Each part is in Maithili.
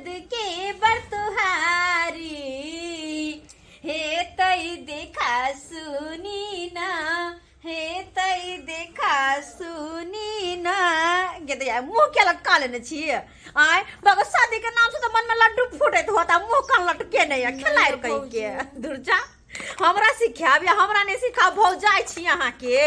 ननद के बरतुहारी हे तई देखा सुनी ना हे तई देखा सुनी ना गे दैया मुँह के लटका लेने छी आय बाबा शादी के नाम से तो मन में लड्डू फूटैत होता मुँह कान लटके नहीं है खेलाय कहीं के दूर जा हमरा सिखाब या हमरा नहीं सिखाब भौ जाइ छी अहाँके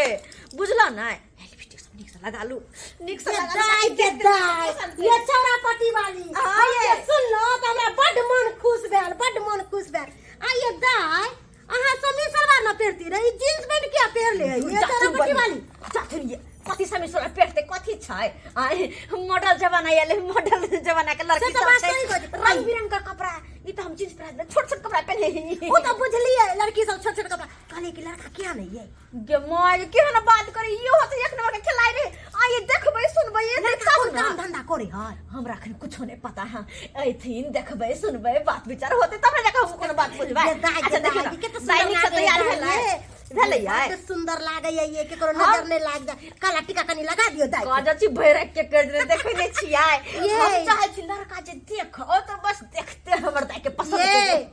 बुझल ने लिपस्टिक सब नीक से लगा लू नीक से लगा लू, दाय ताकि के देखते दाय पसंद ये चौरा पट्टी वाली हाँ, हम ये। जे सुनलो तऽ हमरा बड्ड मन खुश भेल बड्ड मन खुश भेल आ ये दाय अहाँ समीर सलवार न पहिरती रही जींस पैंट किया पहिर ले ये चौरा पट्टी वाली जाथुन ये कथी समीर सलवार पहिरते कथी छै आय मॉडल जमाना आयल मॉडल जमाना के लड़की से तऽ सब बात छै सही कहै छी। रंग बिरंग के कपड़ा ई तऽ हम जींस पहिरले छोट छोट कपड़ा पहिने ही ओ तऽ बुझलियै लड़की सब छोट छोट कपड़ा कहलियै कि लड़का किया नहीं ये गे माय केहन बात करे इहो तऽ एक नंबर के खेलाइ रे आ ये देखबै सुनबै ये लड़का तब कोन ना काम धंधा करे है हमरा अखन कुछो नहीं पता है अयथिन देखबै सुनबै बात विचार होते तब ने जाके हम कोनो बात बुझबै ये दाइ अच्छा के देखियौ दाइ ना के कते दाइ सुंदर नीक से लागै तैयार दाइ भेलै ये। भेलै यै बड्ड सुंदर लागै ये केकरो नजर नहीं लाग जाए काला टीका कनी लगा दियो दाइ के। काज छी भरि के कर देने देखै नहीं छियै ये। हम चाहै छी लड़का जे देख ओ तऽ बस देखते हमर दाइ के पसंद ये करि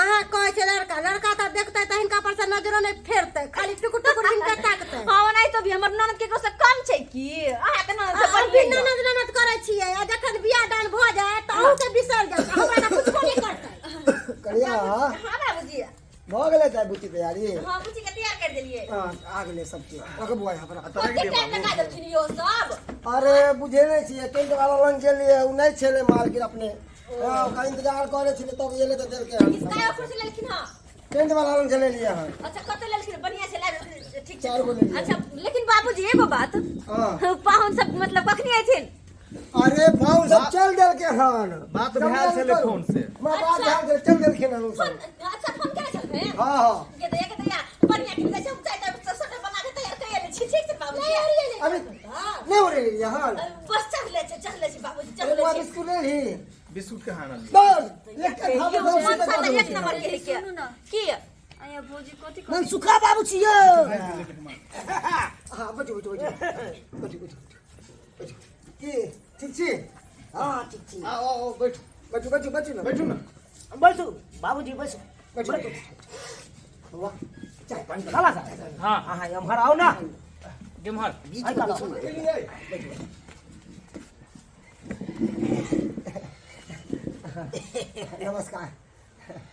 अहाँ कहै छै लड़का लड़का तऽ देखतै तऽ हिनका पर से नजरो नहि फेरतै खाली टुकुर टुकुर हिनका ताकतै हँ ओनाहि तो भी हमर ननद केकरो से कम छै की अहाँ के ननद से अभी बढ़िए यऽ। ननद ननद करै छियै आ जखन बियाह दान भऽ जाय तऽ अहूँके बिसरि जायत हमरा तऽ कुछो नहि करतै करिया हँ बाबूजी भऽ गेलै चाय बुच्ची तैयारी हँ बुच्ची के तैयार कर देलियै हँ आ गेलै सब चीज ओके बुआ अपना कते टाइम लगा देलखिन यौ सब अरे बुझे नहि छियै टेंट वाला लग गेलियै ओ नहि छलै मालकिन अपने हँ ओकरा इंतजार करै छलै तब एलै तऽ देलकै हन किसका ऑफर से लेलखिन हँ टेंट वाला लग लेलियै हन अच्छा कते लेलखिन बढ़िया से लाइव ठीक छै चारि गो लेलियै। अच्छा लेकिन बाबूजी एगो बात हँ पाहुन सब मतलब कखनी अयथिन अरे पाहुन सब चल देलकै हन बात भेल छलै फोन से। हमरा बात भेल छलै चल देलखिन हन ओ फोन सब अच्छा फोन केने छलखिन हँ हँ के दैया के दैया बढ़िया के दै छै हम चाय ताय सब बना के तैयार कर ले छी ठीक छै बाबूजी अभी नहि ओरेलियै हन बस चढ़ले छै चढ़ले छै बाबूजी अरे चढ़ले बुआ छै बिस्कुट लेलही बिस्कुट कहाँ आनलियै बस एकटा खाबै मन दस रुपैआ साला दऽ एक देबै। नंबर के है के सुनू ना की आया भौजी कथी मन सुखा बाबू छियै हाँ बैठू बैठू बैठू बैठू बैठू बैठू की ठीक छी हाँ ठीक छी आओ आओ बैठू बैठू बैठू बैठू ने बैठू ना बैसू बाबूजी बैसू बैठू बैठू वाह चाय पानी साला साहब हाँ अहाँ एम्हर आउ ना एम्हर बीच आइ में काल बैठू ने। गेलियै नमस्कार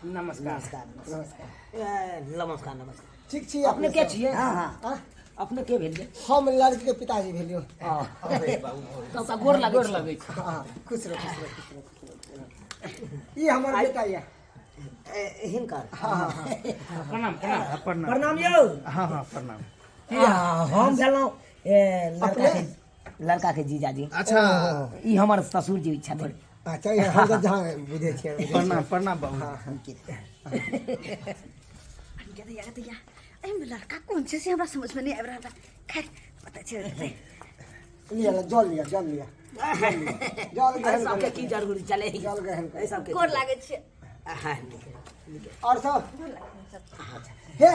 नमस्कार नमस्कार नमस्कार ए, नमस्कार नमस्कार ठीक छी अपने के छियै हाँ हाँ अपने के भेलियै हम लड़की के पिताजी भेलियो तब तऽ गोर लागै गोर छी। लगै छै हाँ खुश रहो खुश रहो खुश रहो खुश रहो ई हमर बेटा यऽ ए, हिनकर हाँ हाँ हाँ प्रणाम प्रणाम प्रणाम प्रणाम यौ हाँ हाँ प्रणाम आ, हम भेलहुँ ए, लड़का के लड़का के जीजाजी अच्छा ई हमर ससुर जी छथिन अच्छा ई हम तऽ जहाँ बुझै छियै बुझै छियै। प्रणाम प्रणाम बाबू गे दैया गे दैया एहिमे लड़का कोन छै से हमरा समझ में नहीं आबि रहल बा खैर पता चलि जेतै लिअ लिअ, जल लिअ जल लिअ जल ग्रहण सबके करू। की जरूरी चले जल ग्रहण करू। एहि सबके गोर लागै छै हाँ, नीक नीक। आओर सब हे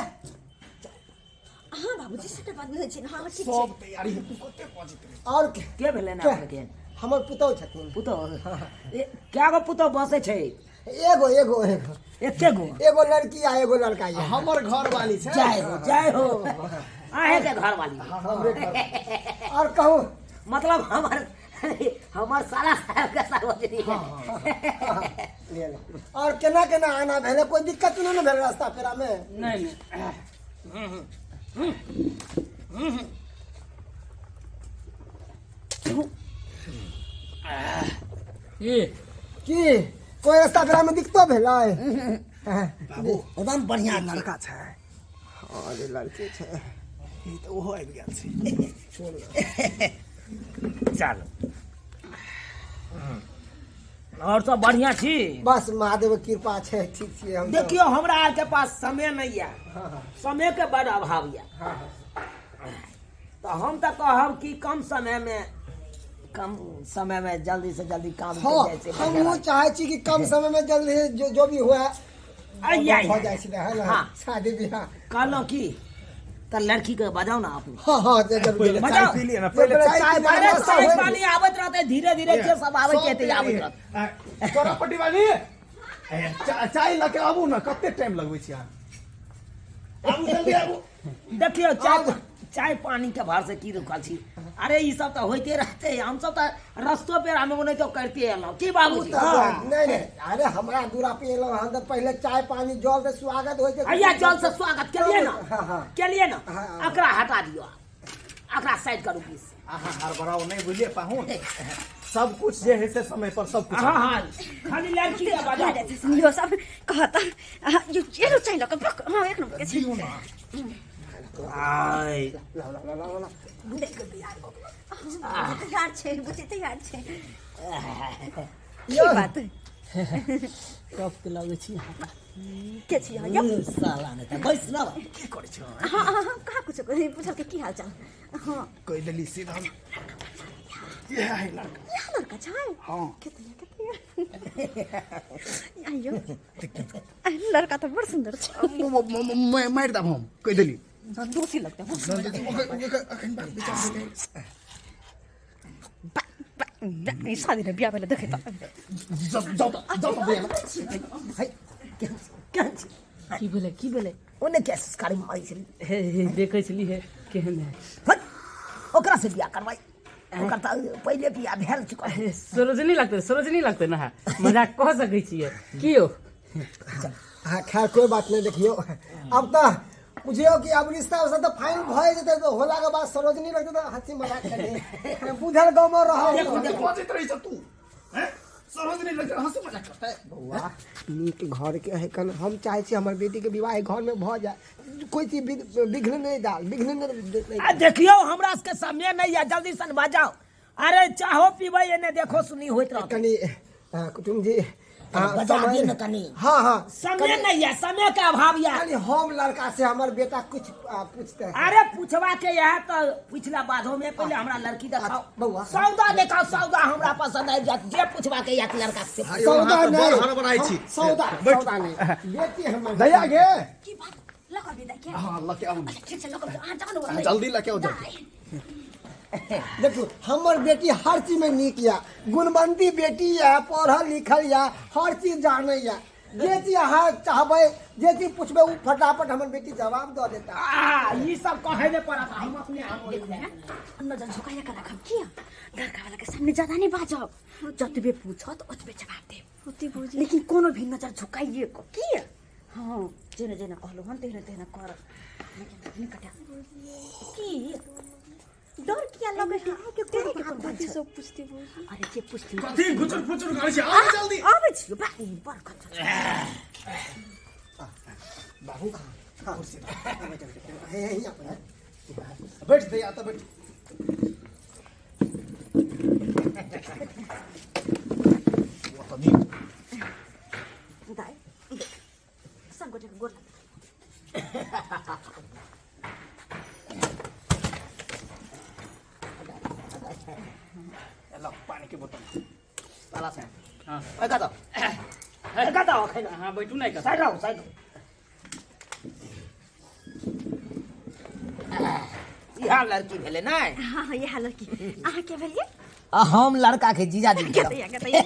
हाँ बाबूजी सबटा बात बुझै छी हाँ ठीक छै सब तैयारी है तू कते बजैत रहे आओर के के भेलै ने के? अपने के हमर पुतहु छथिन पुतहु ए, कए गो पुतहु बसै छै एगो एगो एगो एके गो एगो लड़की आ एगो लड़का ये हमर घर वाली छै जय हो जय हो अहें के घर वाली हमरे घर आओर कहू मतलब हमर हमर साला साहब के सार्वजनिक ले ले आओर केना केना आना भेलै कोई दिक्कत नहि ने भेल रास्ता पेरा में नहीं नहीं ई की कोई रास्ता पेरा में दिक्कतो भेलै बाबू एकदम बढ़िया छै। लड़का छै अरे लड़के छै ई तऽ ओहो आबि गेल छै चलू और सब बढ़िया छी बस महादेव के कृपा छै ठीक छियै हम सब। देखियौ हमरा आरके पास समय नहीं यऽ हाँ, हाँ, समय के बड़ अभाव यऽ हाँ, हाँ। तऽ हम तऽ कहब कि कम समय में जल्दी से जल्दी काम हाँ के जाइ से हमहूँ चाहै छी कि कम समय में जल्दी जो जो भी हुए आइ, आइ, भऽ जाइ छै है ना हाँ। शादी बियाह कहलहुँ की तऽ लड़की के बजाउ ना अपने। हाँ हाँ, जरूर पहिले जरूर। चाय पी लिअ ने, पहिले पहिले चाय चाय पी लिअ। अरे नाश्ता चाय होइत। पानी आबैत रहतै, धीरे धीरे जे सब आबै छै ते आबैत रहतै। चौरापट्टी वाली, चाय लऽ के आबू ने, कते टाइम लगबै छी अहाँ? आबू, जल्दी आबू। देखियौ, चाय चाय पानी के भार से की रुकल छी? अरे ई सब तऽ होइते रहतै, हम सब तऽ रस्तो पेड़ हम ओनाहितो करिते एलहुँ की बाबूजी? नहीं नहीं, अरे हमरा दूरा पे एलहुँ हन तऽ पहिले चाय पानी जल से स्वागत होइ छै। हैया जल से स्वागत केलिए ना? हाँ, हाँ। केलिए ना? हाँ, हाँ। एकरा हटा दियौ, एकरा साइड करू प्लीज। अहाँ हड़बड़ाउ नहि, बुझलियै पाहुन? सब कुछ जे है से समय पर सब कुछ। हाँ हाँ, खाली लड़की के बजाउ। यो सब कहता यो एलो चाहिँ लक बक। हाँ, एक नम्बर के छै। आय। ला ला ला ला ला। तैयार छै बुझे, तैयार छै। की यौ। बात? कफ के लगै छी। के छी अहाँ यौ? साला ने तऽ बैस ना। की करै छी? हाँ हाँ हाँ, कहाँ कुछ पूछल के की हाल चाल? हाँ। कहि देली सीधा, इएह है लड़का। यहाँ लड़का छै? हाँ। के तैयार, के तैयार आइयो। लड़का तऽ बड़ सुन्दर छै। मारि देब हम, कहि देली। दोषी लगतै। अखन बात विचार भेलै। शादी ने बियाह भेलै, देखै तऽ। जाउ जाउ तऽ, जाउ तऽ भैया। है, केहन छी? केहन छी? की भेलै, की भेलै? ओने के संस्कारी मारै छली। हे हे, देखै छली हे, केहन है। हट, ओकरा से बियाह करवाई, ओकर तऽ पहिले बियाह भेल चुकल है। सरोजनी लगतै, सरोजनी लगतै ने। मजाक कऽ सकै छियै की यौ? हाँ, खैर कोई बात नहीं। देखियो, अब तऽ बुझियो कि अब रिश्ता उस्ता तऽ फाइनल भए जेतै, तऽ होला के बाद सरोजनी लगतै तऽ हंसी मजाक करी बुझल गाँव में रहो। कथी बजैत रहै छ तू? हैं, सरोजनी लगतै, हँसी मजाक करतै? बौआ, नीक घर के है कन, हम चाहै छी हमर बेटी के विवाह एहि घर में भऽ जाए, कोई चीज विघ्न नहीं डाल, विघ्न नहीं। आ देखियौ, हमरा सबके समय नहीं है, जल्दी सन बजाओ। अरे चाहो पीबै, एने देखो सुनी होइत रहत। कनी कुटुम जी, बजा दियौ ने कनी। हाँ हाँ। समय नहीं है, समय के अभाव है। कनी हम लड़का से हमर बेटा कुछ पूछते हैं। अरे पूछवा के यह तो पिछला बाधो में, पहले हमरा लड़की देखाओ। बौआ। सौदा देखाओ, सौदा हमरा पसंद आबि जायत। जे पूछवा के यह लड़का से। सौदा अहाँ तऽ बड़ नहीं, हड़बड़ाइ छी। सौदा बैठ। सौदा नहीं, बेटी हमर। दैया गे। की बात? लऽ कऽ विदा के? हाँ, लऽ के आउ ने। अच्छा, ठीक छै, लऽ कऽ अहाँ जाउ ने। जल्दी लऽ के आउ, जल्दी। देखू, हमर बेटी हर चीज में नीक या, गुणवंती बेटी या, पढ़ल लिखल या, हर चीज जानै या। जे चीज अहाँ चाहबै, जे चीज पुछबै, ओ फटाफट हमर बेटी जवाब दऽ देता। आ ई सब कहै नहि पड़त, हम अपने आप बोलि देब। नजर झुकाइए कऽ राखब किया? लड़का वाला के सामने ज्यादा नहीं बाजब, जतबे पूछत ओतबे जवाब देब, लेकिन कोनो भी नजर झुकाइए कऽ किया। हाँ, जेना जेना कहलहुँ हन तेना तेना करब, लेकिन नहि कटा की डर किया लगे है के? कोनो के कोन बात छै? सब पूछते भौजी। अरे जे पूछती। कथी घुचुर फुचुर करै छी? आउ जल्दी। आबै छियौ बा, ई बड़ खर्चा। बाबू, कुर्सी हे हे, हियाँ पर है। बैठ दैया, तऽ बैठ। ओ तऽ नीक। दाइ देख, सब गोटेके गोर लागै। ल, पानी के बोतल। साला से हाँ। ओइ कतऽ, ओइ कतऽ अखन? अहाँ बैठू ने कतऽ। साइड रहू, साइड रहू। इएह लड़की भेलै ने? हाँ हाँ, इएह लड़की। अहाँ के भेलियै? आ हम लड़का के जीजाजी के भेलहुँ। तैयार, के तैयार।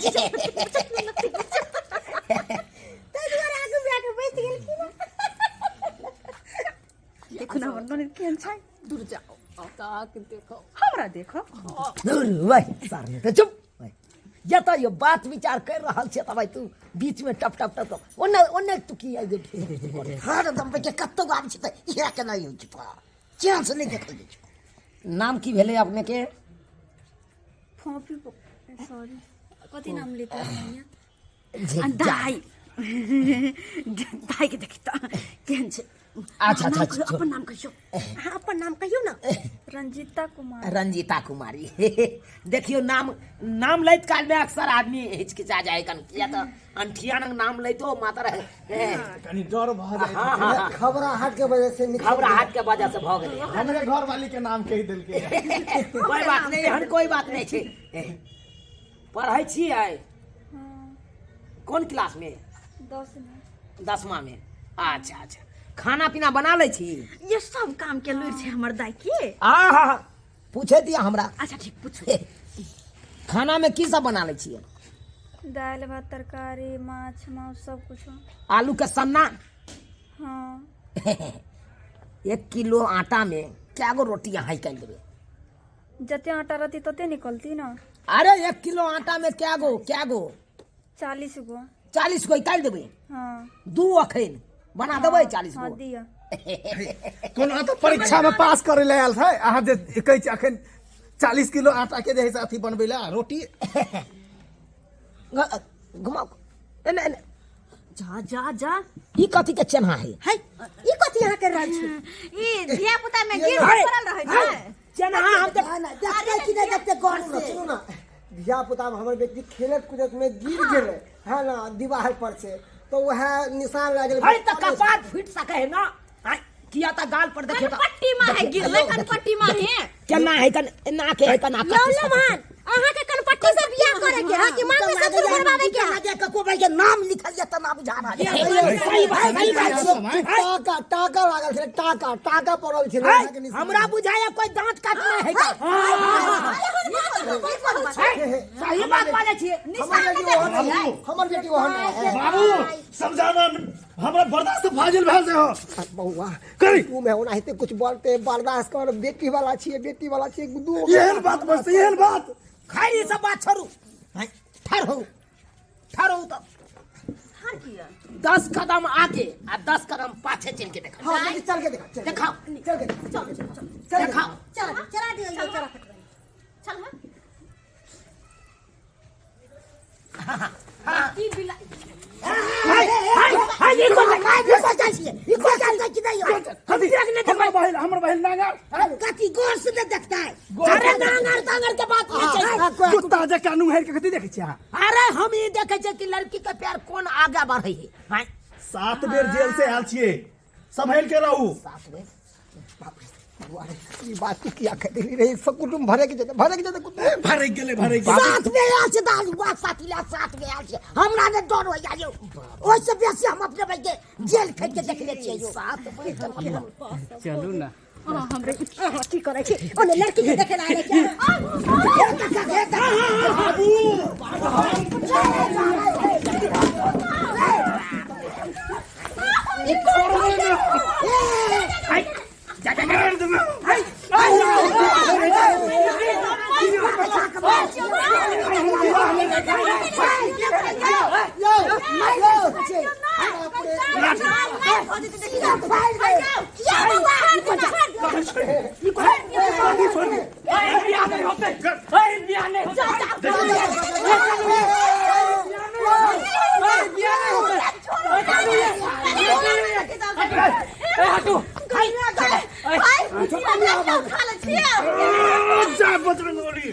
ताहि दुआरे आगू मे आके बैस गेलखिन। देखू ने हमर ननद केहन छै। दूर जाओ, आब तऽ अहाँके देखो। हमरा देखो। दूर वह सार तऽ चुप। जतऽ यो बात विचार कर रहल छियै तब तू बीच में टप टप टप टप ओन्ने ओन्ने तू की आइ हर दम पे के कतौ आबै छै तऽ इएह केना होइ छै तोरा? चैन से नहि देखल जाइ छौ। नाम की भेलै अपने के? फोफी, सॉरी, कथी नाम लेते हैं? जे आ दाइ, दाइ के देखी तऽ केहन छै। अच्छा, नाम अच्छा, कहियौ, अच्छा। अपन नाम कहियौ, अहाँ अपन नाम कहियौ ने। रंजीता कुमार। रंजीता कुमारी। देखियौ, नाम नाम लैत काल में अक्सर आदमी हिचकिचा जाए कन, किया तऽ अंठिया नंग नाम लैतो मात्र कनी डर भऽ जाइ। हाँ हाँ। घबराहट के वजह से निकल। घबराहट के वजह से भऽ गेलै। हमरे घरवाली के नाम कहि देलकै। कोई बात नहीं, एहन कोई बात नहीं छै। पढ़ै छियै? कोन क्लास में? 10 में। 10वां में, अच्छा अच्छा। खाना पीना बना लै छी? ये सब काम के लुरि छै हमर दाई के। आहा, पूछे दिया हमरा। अच्छा ठीक, पूछू। खाना में की सब बना लै छियै? दालि भात तरकारी माछ मांस सब कुछ। आलू के सन्ना? हाँ। 1 किलो आटा में क्या गो रोटी अहाँ निकालि देबै? जते आटा रहती तते निकलती ना। अरे 1 किलो आटा में क्या गो, क्या गो? 40 गो। 40 गो निकालि देबै? हाँ। 2 अखन बना देबै 40 हाँ, गो? दिअ। कोनो तऽ परीक्षा में पास करे ले आयल छै, अहाँ जे कहै छी अखन 40 किलो आटा के जे है से अथी बनबै लए रोटी। घुमाउ एने एने। जा जा जा। ई कथी के चेन्हा है? है, ई कथी अहाँ कर रहल छी? ई धिया पुता में गिर पड़ल रहै छै चेन्हा। हम तऽ ना, ना, देखते कि नहीं देखते गौर से? सुनू ना, धिया पुता में हमर बेटी खेलत कूदत में गिर गेलै है ना दीवार पर से, तो वह निशान लागल। है तऽ कपार फूटि सकै है ना। आँय, किया तऽ गाल पर देखियौ तऽ कनपट्टी में है गिरलै, कनपट्टी में है। केना है, कन एना के है, कना लौ लौ मान, अहाँ के कनपट्टी से बियाह करे के है कि मांग में ससुर भरवावे के है? लगे कको भाई के नाम लिखल ये तना बुझा रहल है। सही बात, सही बात। टाका टाका लागल छलै, टाका टाका पड़ल छलै है, अहाँके निशान। हमरा बुझाया कोई दांत काटने है का। सही बात बाजै छियै। हमर बेटी ओहन नहीं, हमर बेटी ओहन नहीं है। बाबू समझाना, हमरा बर्दाश्त फाजिल भेल छै हो। बौआ करी। तू में ओनाहिते कुछ बोलते, बर्दाश्त कर, बेटी वाला छियै, बेटी वाला छियै, दू एहन बात बजतै, एहन बात। खैर ई सब बात छोड़ू। हैं, ठाढ़ हो, ठाढ़ हो तऽ 10 कदम आगे आ 10 कदम पाछे चलि के देखा। हाँ, लेकिन चल के देखा, चल के देखाओ। चल के देखा, चल के देखा, चल के देखाओ। चला चला दियौ यौ, चला फटबनि। चल हाँ। की बिला हाय हाय हाय, ई कोन ई कोन जाइ छियै? ई कोन जाइ कि नहि यौ? कथी? हमर बहिन, हमर बहिन नांगर। कथी गौर से नहि देखतै? अरे नांगर तांगर के बात नहीं छै। कुत्ता जकाँ नुहारि के कथी देखै छियै अहाँ? अरे हम ई देखै छियै कि लड़की के प्यार कोन आगे बढ़ै है। हाय। 7 बेर जेल से आयल छियै, सम्हारि के रहू। 7 बेर? बाप रे, बौआ रे, ई बात तू किया कह देली रे? सब कुटुम्ब भरे के जेतै, भरे के जेतै कुटुम्ब। भरे गेलै, भरे गेलै। 7 बेर आयल छै दारू बुआ साथी लए, 7 बेर आयल छै। हमरा नहि डर होइया यौ, ओहिसँ बेसी हम अपने भाई के जेल खटि के देखले छियै यौ। 7 बेर तऽ चलू ना। अहाँ की करै छी? ओने लड़की के देखे ला आयल छै। बियाह नहीं होते, अरे बियाह नहीं होते, अरे बियाह नहीं होते। ए हटू। जा बजरंग बली।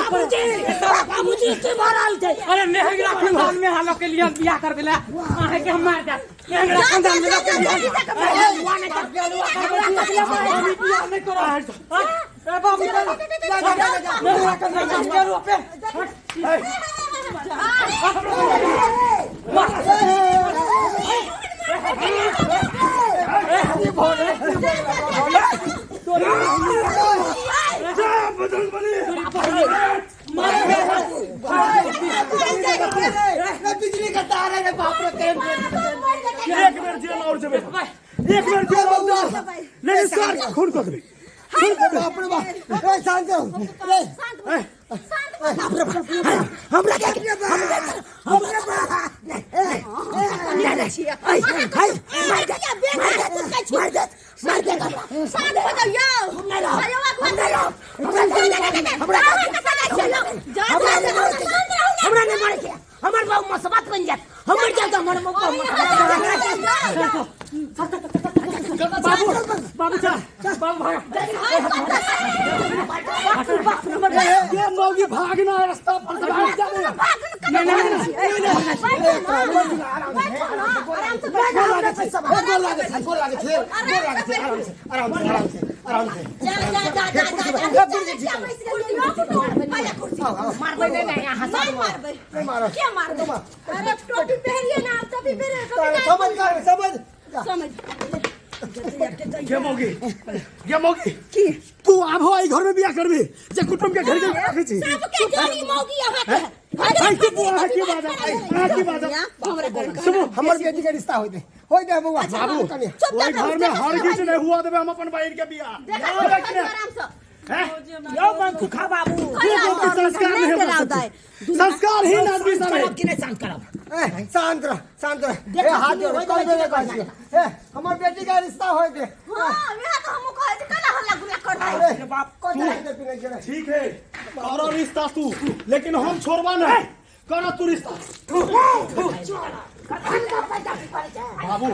बाबूजी, बाबूजी की भऽ रहल छै? अरे नेहरा खानदान में हालो के लिए बियाह कर देला, अहाँ के हम मार जात। नेहरा खानदान में लोग के बियाह, हम बियाह नहीं करब। ए बाबू चल, नेहरा खानदान में चलू पे। जा बजरंग बली। बिजली का तार है रे, बाप रे, करंट। एक बेर जेल और जेबै, एक बेर जेल और जेबै, लेकिन सर खून कऽ देबै। बाप रे बाप, रे शांत हो रे। हमरा के हमरा मार दे, मार दे, मार दे। शांत हो जाओ यौ। हमरा नहि मारे के, हमर बाबू मसबात बनि जायत, हमर जायत, हमर बाबू। बाबू बाबू चल, बाबू भागा। ये मौगी भागना है रास्ता पर से भाग जाबे। नहीं नहीं नहीं। ने गोर हमरा लागै छी, पैसा हे, गोर लागै छी, गोर लागै छी, गोर लागै छी, आराम से, आराम से, आराम से, आराम से। जा जा जा जा हे, कुर्सी जा पर, जा हे, कुर्सी ठीक करू। पहिले कुर्सी आओ, आओ। मारबै नहि नहि अहाँ नहीं सब मारबै नहीं मारब। के मारबै अरे टोपी पहनिए ना आप टोपी पहने टोपी समझ कर, समझ। जा। समझ गे मौगी गे मौगी की तू आबो आई घर में बियाह करबी जे कुटुम के घर के रखै छी सबके जोड़ी मौगी अहाँ के आई के बुआ है की बात है की बात है सुनू हमर बेटी के रिश्ता होइते होइते बौआ बाबू कनी ओहि घर में हर किछु नहीं हुआ देबे हम अपन बहिन के बियाह देखा आराम से हैं? यौ मनसुखा बाबू तू तो संस्कार नहीं नहीं हमरा डराउ संस्कार ही आदमी सब है करब कि नहि शांत करब ए, शांत रह शांत रह देखा ए, हाथ सुनी जोड़ होइत कल रहै बेरे छै कहै छियै। ए हमर बेटी के रिश्ता होइते हां वएह तो हमहूँ कहै छी कला हल्ला गुल्ला करतै अरे बाप कथी खाइते पीने छियै रे? ठीक है करो रिश्ता तू लेकिन हम छोड़बा नहीं करो तू रिश्ता बाबू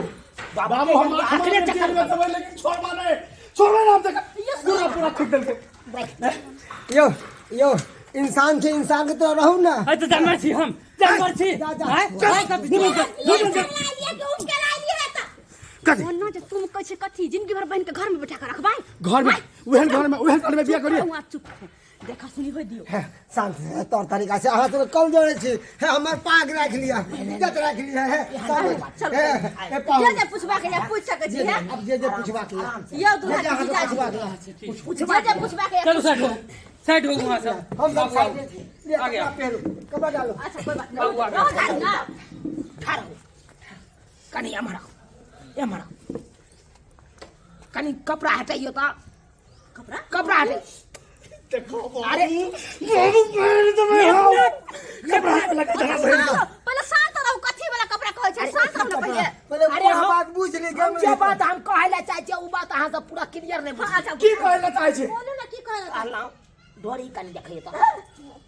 बाबू हम अखने अखने चक्कर जेल में देबै लेकिन छोड़बा नहीं छोड़बा नहीं हम देख पूरा पूरा ठीक देलकै यौ यौ इंसान छै इंसान के तरह रहू ना अरे तो जानवर छी हम जानवर छी जा, जा। आँय? आँय, सब दुनू के- दुनू के- कथी ओना जे तुम कहै छी कथी जिंदगी भर बहिन के घर में बैठा के रखबै घर में ओहन घर में ओहन घर में बियाह करिए वहाँ चुप रहो। देखा सुनी हो दियो हे, शांत से, तौर तरीका से अहाँ सब कल जोड़े छी हे हमर पाग राखि लिअ इज्जत राखि लिअ हे सब चल हे हे पाहुन जे जे पूछबा के या पूछ सकै छी जे जे हे अब जे जे पूछबाक यऽ यौ दूल्हा जे जे के अहाँके जीजा पूछबाक यऽ जे जे पूछबा के या चलू साइड हो साइड हो वहाँ सब हम सब बाबू साइड में छी लिअ, आ गया। कपड़ा पहिरू कपड़ा डालू अच्छा कोई बात बाबू नहीं आ गया। रहो दारू ना ठाढ़ हो कनि एम्हर आउ एम्हर आउ कनि कपड़ा हटैयो तऽ कपड़ा कपड़ा हटे देखो अरे बाबू पैर दबे हम कपड़ा लगा जरा पहिले पहिले शांत रहू कथी वाला कपड़ा कहै छै शांत रहू ना पहिले पहिले अरे पूरा हम- बात बुझि ली हम जे बात हम कहै लए चाहै छियै ओ बात अहाँ सब पूरा क्लियर नहि बुझ हाँ, अच्छा की कहै ला चाहै छी बोलू ना की कहै कहलहुँ डोरी कनि देखैयो तऽ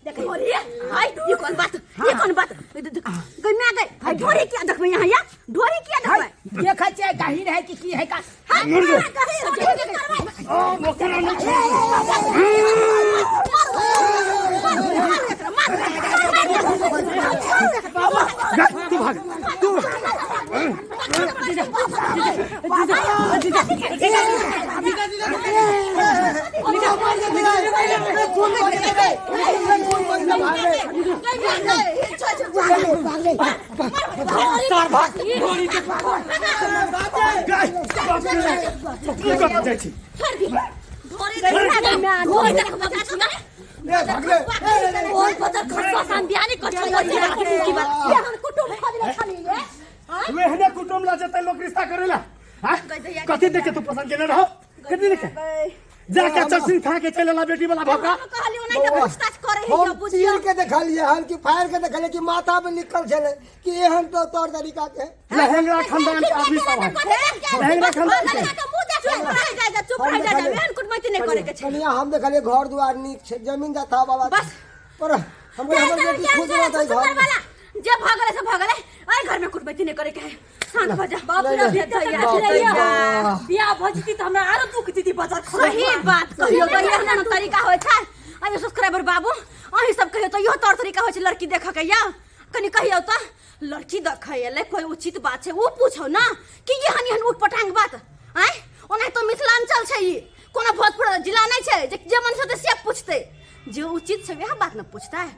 देखैयो ढोरी हाय ये कौन बात ये कौन बात गई मैं गई हाय ढोरी क्या देखबै यहाँ या ढोरी क्या देखबै देखै छियै गहीर है कि की है का हाय कहीं ढोरी के करबै ओ मोकरा नहीं मार तू भाग तू गाय बाप रे तू कत जाइ छी वेहने कुटुम ला जेतै लोक रिश्ता करेला हाँ कथी देख के तू पसंद केने रहो कथी देख के जाके चरसिन खा के चल एला बेटी वाला भौका हम चीर के देखलिए हन कि फाड़ के देखलिए कि माथा में लिखल छलै कि एहन तो तौर तरीका के लहेंगरा खानदान के आदमी सब है लहेंगरा खानदान के कनिया हम देखलिए घर दुआर नीक छै जमीन जथा वाला छै। बस। पर हमर हमर बेटी खुश रहतै घर में। जे भगले से भगले आई घर में कुटमैती नहीं करे के है शांत भ जा बाप रे नहीं, बाप, नहीं, बाप रे, बाप। बियाह भऽ जेती तऽ हमरा आरो दुख दीदी बजर सही बात कहियो तऽ एहन ने तरीका होइ छै अयो सब्सक्राइबर बाबू अहीं सब कहियो तऽ इहो तौर तरीका होइ छै लड़की देखऽ के या कनि कहियो तऽ लड़की देखै एलै कोई उचित बात छै ओ पूछो ना कि एहन एहन उठ पटांग बात आँय ओना तऽ मिथिलांचल छै ई कोनो भोजपुर जिला नहि छै जे जे मन से से पूछतै जे उचित छै वएह बात ने पूछतै।